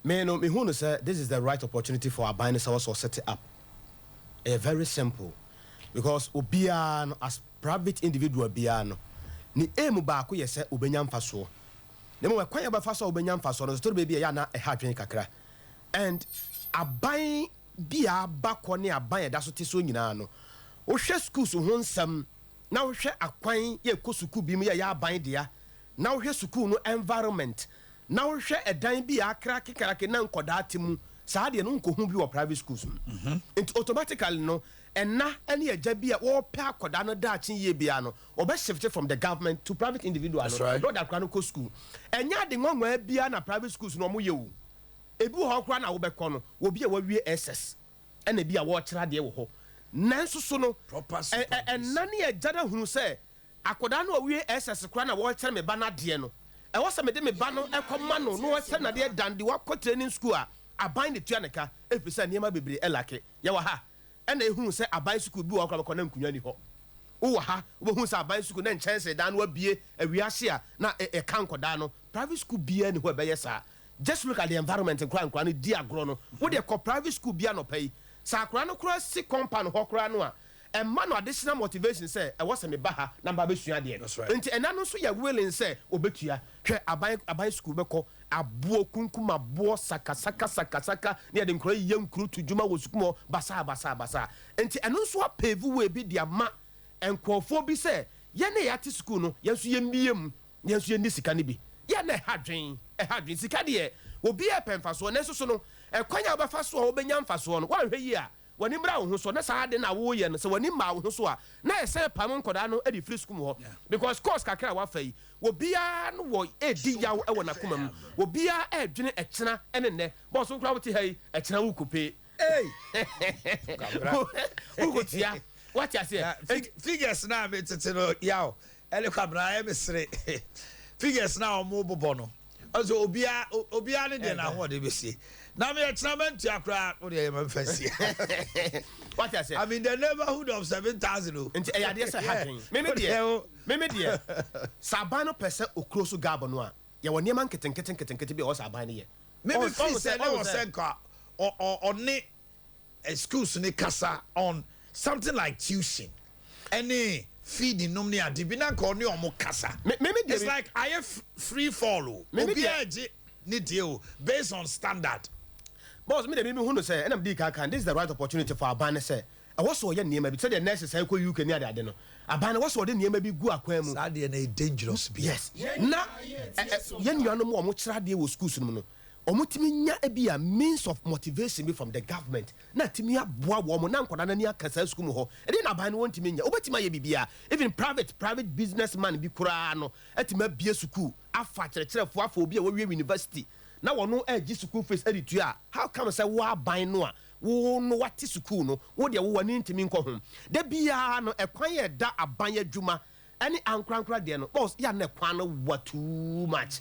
Me no, mehu no sɛ this is the right opportunity for aban no sɛ wɔsɔ set it up. Ɛyɛ very simple because obiara no, as private individual biara no, ne aim baako yɛ sɛ obɛnya mfasoɔ. Na mmom ɛkwan yɛ bɛfa so a wobɛnya mfasoɔ no so toro baabi a ɛyɛ ana ɛha adwene kakra. And aban bi a aba kɔ ne aban a ɛda so te so nyinaa no, wohwɛ schools ho nsɛm na wohwɛ akwan yɛ kɔ sukuu bi mu yɛ aban dea, na wohwɛ sukuu no environment, na wohwɛ ɛdan bi a akrakekrake na nkɔdaa te mu saa deɛ no, nkɔhu bi wɔ private schools mu. Nti automatically no, ɛna ne agya bi a wɔpɛ akɔdaa no daakye yie bia no, ɔbɛ shift from the government to private individual. That's no right. Na ɔde akora no kɔ school. Ɛnyɛ ade nwanwaa bia na private schools no ɔmo yɛ o. Ebi wɔ hɔ koraa na wobɛkɔ no, obi a wawie SS ɛna ebi a wɔrekyerɛ adeɛ wɔ hɔ, nanso so no Proper ɛna ne agya no ahunu sɛ akwadaa no a wawie SS koraa na wɔrekyerɛ me ba no adeɛ no, ɛwɔ sɛ mede me ba no ɛkɔma no na wɔkyerɛ n'adeɛ dande wakɔ training school a aban ne tua ne ka, ɛfiri sɛ nneɛma bebree ɛlake. Yɛwɔ ha ɛna ehunu sɛ aban sukuu bi wɔ hɔ koraa bɛkɔ na nkonnwa ni hɔ. Wowɔ ha, wobɛhu sɛ aban sukuu na nkyɛnse dan no abie awiase a na ɛka nkɔdaa no. Private school biara ni hɔ ɛbɛyɛ saa. Just look at the environment. Nkora nkora no di agorɔ no, wode kɔ private school bi anɔpa yi sɛ akora no koraa si compound hɔ koraa no a, ɛma no additional motivation sɛ ɛwɔ sɛ meba ha na mba bɛsua adeɛ. That's right. Nti ɛna no nso yɛ willing sɛ obɛtua. Hwɛ, aban school bɛkɔ aboɔ kunkum aboɔ sakasaka sakasaka ne yɛde nkora yiyɛ nkuro to dwuma wɔ sukuu mu hɔ basaa basaa basaa. Nti ɛno nso apave way bi de ama nkurɔfoɔ bi sɛ yɛn ne yɛate sukuu no, yɛn nso yɛmmie mu, yɛn nso yɛnni sika no bi. Yɛn na ɛha dwen, ɛha dwen. Sika deɛ, obi yɛ pɛ mfasoɔ, nanso so no, ɛkwan a wobɛfa so a wobɛnya mfasoɔ no, woanhwɛ yie a, w'ani mmra wo ho so. Na saa ade na woyɛ no sɛ w'ani mmaa wo ho so a, na ɛsɛ pam nkɔdaa no de firi sukuu mu hɔ because course kakra a wafa yi, obiara no wɔ ɛdi yaw ɛwɔ n'akoma mu. Obiara ɛdwene ɛkyena ɛne nnɛ bɔɔso nkora wote ha yi, ɛkyena wokɔpee wokɔtua, wate aseɛ? Figures na me tete no yaw ɛne Kwabena ɛyɛ me sere. Figures na ɔmo bobɔ no ɔsɛ obiara obiara ne deɛ n'ahoɔden bɛsie na me ɛkyena mɛntua koraa o deɛ yɛ ma nfa sie. Wate aseɛ? I'm in the neighborhood of 7,000 o. Nti ɛyɛ adeɛ sɛ ha dwen. Meme deɛ, sɛ aban no pɛ sɛ okuro so gaabɔ no a, yɛwɔ nneɛma nketenkete nketenkete bi a ɛwɔ sɛ aban no yɛ. Mímí fi sɛ ne wɔ sɛ nka ɔne schools ne kasa on something like tuition ɛne feeding nom ne ade bi na nka ɔne ɔmo kasa. Mímí deɛ It's like ayɛ free fall o. Obiara gye ne deɛ o based on standard. Boss, mi de mi hu no sɛ ɛnam di kankan, this is the right opportunity for aban ne sɛ ɛwɔ sɛ ɔyɛ nneɛma bi sɛdeɛ nurses ɛkɔ UK ne ade ade no. Aban no wɔ sɛ ɔde nneɛma bi gu akwan mu. Saa deɛ no yɛ dangerous bi. Yes, na yɛn nuanom a wɔn kyerɛ adeɛ wɔ schools no mu no, wɔn tumi nya ebi a means of motivation bi from the government na tumi aboa wɔn na nkwadaa n'ani aka saa school mu hɔ. Ɛdeɛ na aban no wɔn tumi nya, wɔbɛtumi ayɛ biribiara. Even private business man bi koraa no ɛtumi abie school afa kyerɛkyerɛfoɔ, afa obi a wɔwie university na wɔn ɛgye school fees ɛde tua. How come sɛ wo aban no a wo no wate school no, wo deɛ wo w'ani ntumi nkɔ ho? Da biara no, ɛkwan yɛ da aban adwuma ɛne ankorankora deɛ no, boss, yɛ na ɛkwan no wa too much.